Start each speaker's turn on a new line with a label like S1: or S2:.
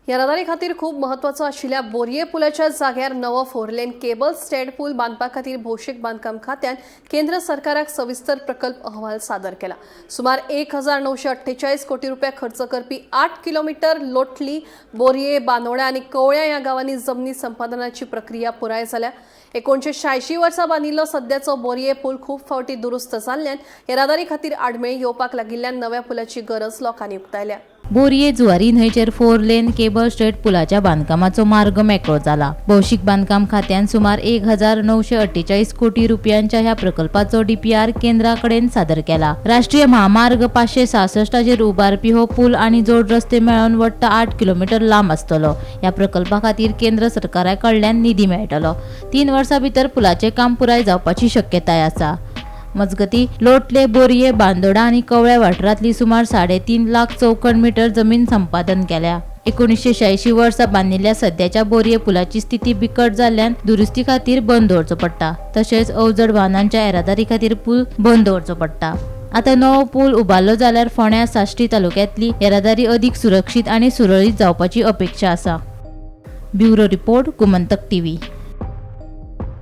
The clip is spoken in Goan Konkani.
S1: येरादारी खातीर खूब म्हत्वाचो आशिल्ल्या बोरये पुलाच्या जाग्यार नवो फोर लेन केबल स्टँड पूल बांदपा खातीर भौशीक बांदकाम खात्यान केंद्र सरकाराक सविस्तर प्रकल्प अहवाल सादर केला. सुमार 1948 कोटी रुपया खर्च करपी 8 किलोमिटर लोटली, बोरये, बांदोड्या आनी कवळ्या ह्या गांवांनी जमनी संपादनाची प्रक्रिया पुराय जाल्या. 1986 वर्सा बांदिल्लो सद्याचो बोरये पूल खूब फावटी दुरुस्त जाल्ल्यान येरादारी खातीर आडमेळी येवपाक लागिल्ल्यान नव्या पुलाची गरज लोकांनी उक्तायल्या.
S2: बोरये जुवारी न्हंयचेर फोर लेन केबल स्ट्रेट पुलाच्या बांदकामाचो मार्ग मेकळो जाला. भौशीक बांदकाम खात्यान सुमार 1948 कोटी रुपयांच्या ह्या प्रकल्पाचो डीपीआर केंद्रा कडेन सादर केला. राष्ट्रीय म्हामार्ग 566चेर उबारपी हो पूल आनी जोड रस्ते मेळोवन वट्ट 8 किलोमिटर लांब आसतलो. ह्या प्रकल्पा खातीर केंद्र सरकारा कडल्यान निधी मेळटलो. 3 वर्सां भितर पुलाचें काम पुराय जावपाची शक्यताय आसा. मजगती, लोटले, बोरये, बांदोडा आनी कवळ्या वाठारांतली सुमार 3.5 लाख चौखण मीटर जमीन संपादन केल्या. 1986 वर्सा बांदिल्ल्या सद्याच्या बोरये पुलाची स्थिती बिकट जाल्ल्यान दुरुस्ती खातीर बंद दवरचो पडटा. तशेंच अवजड वाहनांच्या येरादारी खातीर पूल बंद दवरचो पडटा. आतां नवो पूल उबारलो जाल्यार फोंड्या, साश्टी तालुक्यांतली येरादारी अदीक सुरक्षीत आनी सुरळीत जावपाची अपेक्षा आसा. Bureau report, Gomantak TV.